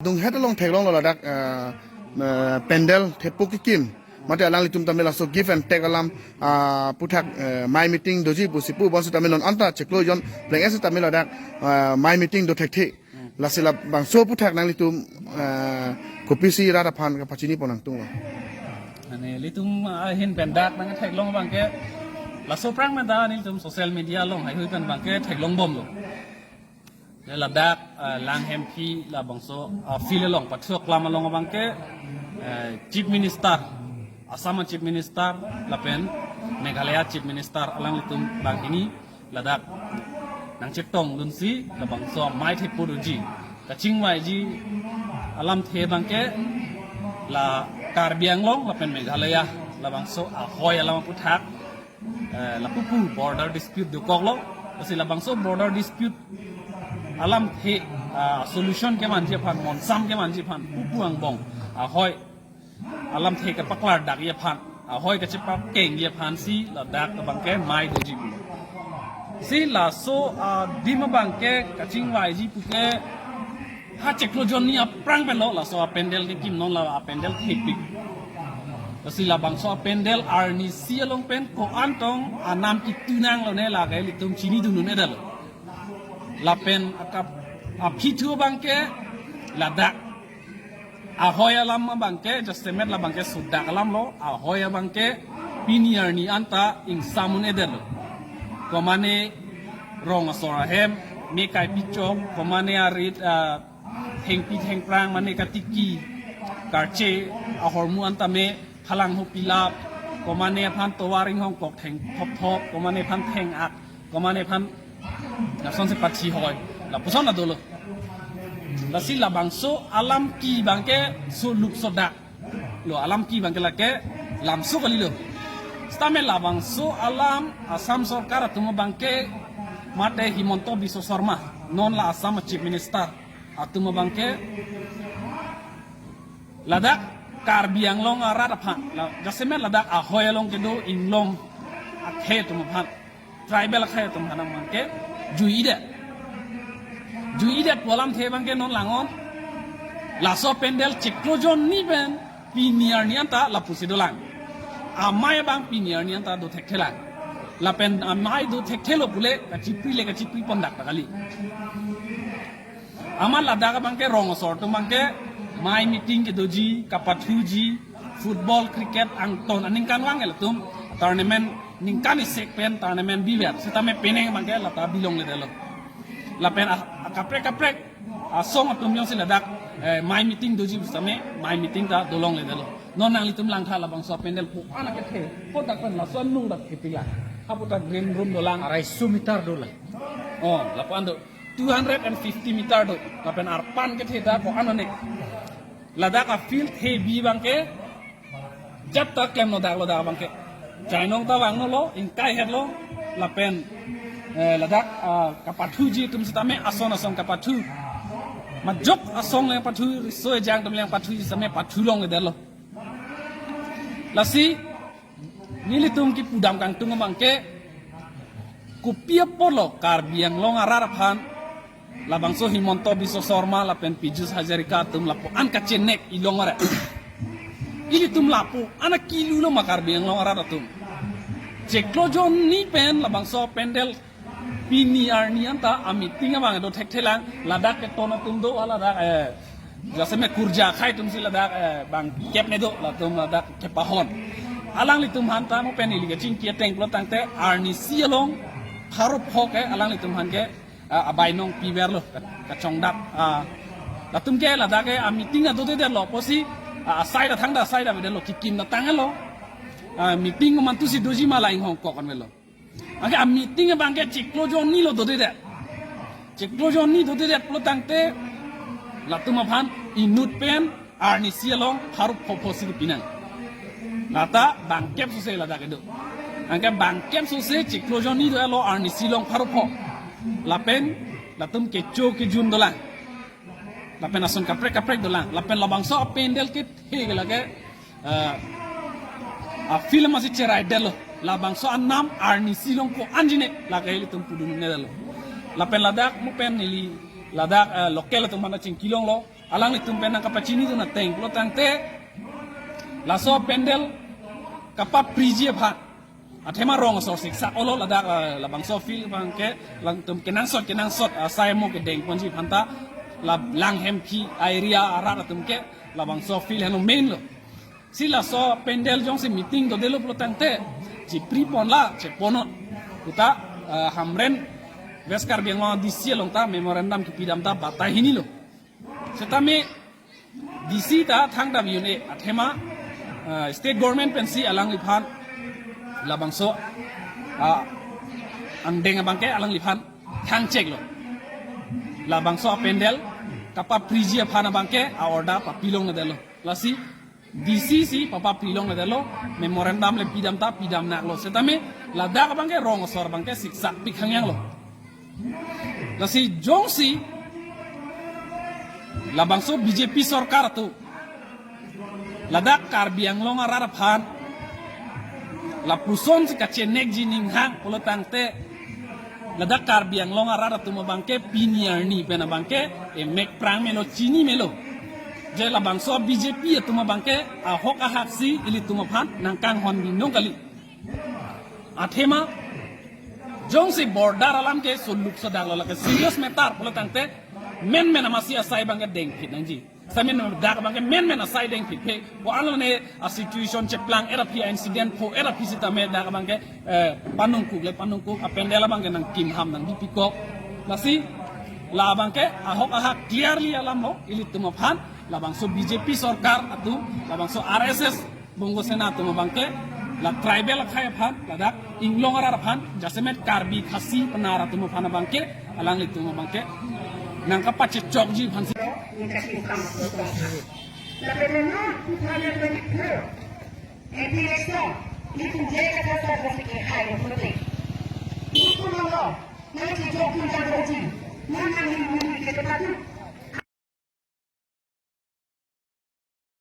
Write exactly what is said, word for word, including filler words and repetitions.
Dunghet along theklonglo ladak, eh, eh, pandal thepo kekim. Mate alanglitum tame laso give and take alam, ah, aputhak, eh, mei meeting doji pusi pu bonsitame non anta chiklo jon pleng esi tame ladak, eh, mei meeting do thekthe. Lasi labangso aputhak nanglitum, eh, kopisi rat aphan kapachini pon nangtunglo. Mane ilitum, ah, ahin pen dak nangtheklong abangke laso aphrang pen ta nelitum social media along heihui pen abangke theklong bomlo. Le ladak, ah, Langhemphi labangso, ah, field along, Pathu Aklam along abangke, eh, Chief Minister, Assam Chief Minister lapen Meghalaya Chief Minister alanglitum banghini ladak nangchetongdunsi labangso mei thepo doji, kachingvaiji alamthe abangke la Karbi Anglong lapen Meghalaya labangso ahoi alam aputhak, eh, lapupu border dispute dokoklo. Lasi labangso border dispute alamthe, ah, solution kemanji aphan, monsam kemanji aphan, pupu angbong ahoi alamthe kepaklardakji aphan, ahoi kachepakengji aphansi ladak abangke mei doji pu. Si laso, ah, adim abangke kachingvaiji puke ha chiklo jon ni aphrang penlo laso apandal kekim, non la apandal thepik. Lasi labangso apandal arnisi along pen ko-an tong anam kitu nanglone lake ilitum chinidun un-edetlo. Lapen akap aphi thu abangke ladak ahoi alam abangke, jasemet labangke sodak alamlo, ahoi abangke pini arni anta ingsam un-edetlo. Komane rong asor ahem, me kai pichok, komane arit, ah, thengpi thengphrang, mane katiki, karche, ahormu anta me phalang ho pilap, komane aphan tovar inghong kok theng thop thop, komane aphan theng ak, komane aphan lasonsi pathi hoi, lapuson adolo. Lasi labangso alam ki abangke soluk sodak lo, alam ki abangke lake lamso kalilo. Sitame labangso alam Assam Sorkar atum abangke mate Himanta Biswa Sarma, non la Assam Chief Minister atum abangke ladak Karbi Anglong arat aphan, la, jasemet ladak ahoi along kedo inglong akhei atum aphan, tribal akhei atum aphan abangke jui-idet. Jui-idet pu alamthe abangke non langon laso apandal chiklo jon ni pen pini arni anta lapusi dolang. Amei abang pini arni anta do thekthelang. Lapen amei do thekthelo pule kachipri le kachipri pondak ta kali. Amat ladak abangke rong asor atum abangke mei meeting kedoji, kapathuji, football, cricket angton aningkanvang elatum tournament ningkan isek pen tournament biver. Sitame penang abangke lata bilongledetlo. Lapen a, a kaprek kaprek asong atum jongsi ladak, eh, mei meeting doji pu sitame mei meeting ta dolongledetlo. Non nanglitum langtha labangso apandal pu anak kethe, kodak pen lason nung dak kepila. Aputhak green room dolang. Arai sum meter dolang. Oh, lapu-an do two hundred and fifty meter do. Lapen arpan kethe ta ko-an one. Ladak afield thebi abangke jat ta klemlo dak lo dak abangke. Chainong ta vangnolo, ingkaihetlo, lapen, eh, ladak, ah, kapathuji atum sitame ason ason kapathu. Majok asong le pathu, riso ejang atum le pathuji sitame pathu longledetlo. Lasi nelitum kipudam kangtung abangke, kopi apotlo Karbi Anglong arat aphan labangso Himanta Biswa Sarma lapen Piyush Hazarika atum lapu-an kachenek ilong ore. Ilitum lapu-an akilulo ma Karbi Anglong arat atum. Chiklo jon ni pen labangso apandal pini arni anta ameeting abang do thekthelang, ladak keton atum do, ladak, eh, jasemet kurja akhei atumsi ladak, eh, bangkep ne do, latum ladak kepahon. Alanglitum aphan ta mo pen ili kachingki ateng pulo tangte arnisi along pharo pho ke alanglitum aphan ke, ah, abai nong piverlo, ka, kachongdak, ah, latum ke ladak ke ameeting adodedetlo pusi, ah, asai da thangta asai da avedetlo, kikim ta tanglo. Ah, meeting komantusi doji ma la inghong kok an avelo. Anke ameeting abangke chiklo jon ni lo dodedet. Chiklo jon ni dodedet pulo tangte latum aphan inut pen arnisi along pharo pho pho si pinang. Lata bangkep sose ladak kedo. Anke bangkep sose chiklo jon ni do-etlo arnisi along pharo pho. Lapen latum kecho kejun dolang. Lapen ason kaprek kaprek dolang. Lapen labangso apandal kethe ke lake, eh, afield masi cheraidetlo. Labangso anam arnisi along ko-anji ne lake ilitum pudun-edetlo. Lapen ladak mo pen ili ladak, eh, local atum aphan ta chingkilonglo. Alanglitum pen nangkapachinidun ateng pulo tangte, laso pandal kapapriji aphan athema rong asor siksak olo ladak, eh, labangso field abangke, alangtum kenangsot kenangsot, ah, asai mo kedengponji aphanta, la Langhemphi area arat atum ke labangso field henlo main lo. Si laso pandal jongsi meeting dodelo pulo tangte, chipri ponla cheponnon puta, eh, Hamren West Karbi Anglong D C along ta memorandum kipidam ta batai hinilo. Setame D C ta thangta un-e athema, eh, state government pensi alangliphan labangso, ah, angdeng abangke alangliphan thangcheklo. Labangso apandal kapapriji aphan abangke a-order papilongledetlo. Lasi D C si papapilongledetlo, memorandum le pidam ta pidamnaklo. Setame ladak abangke rong asor abangke siksak pik hangyanglo. Lasi jongsi labangso B J P sorkar atum ladak Karbi Anglong arat aphan lapuson si kachenekji ninghang pulo tangte, ladak Karbi Anglong arat atum abangke pini arni pen abangke emek prang melo, chini melo. Je labangso B J P atum abangke ahok ahak si ilitum aphan nangkanghon binong kali. Athema jongsi border alam ke suluk sodaklo, lake serious matter pulo tangte, menmen amatsi asai abangke dengphit nangji. Setame dak abangke menmen asai dengphit phe. Ko-an lone a-situation cheplang-et aphi, a-incident pho-et aphi setame dak abangke, eh, panungkuk le panungkuk, apandal abangke nangkim ham nangbi pikok. Lasi la abangke ahok ahak clearly alamlo, ilitum aphan labangso B J P sorkar atum, labangso R S S Bongo Sena atum abangke la tribal akhei aphan, ladak inglong arat aphan, jasemet Karbi, Khasi, Pnar atum aphan abangke, alanglitum abangke nangkapachechokji aphansi. Lapen non two thousand twenty-four M P election, nelitum J I Kathar sir aphansi kehai lo pulote, nelitum lo nangchechokdun jangvoji, non nangli muni ke patut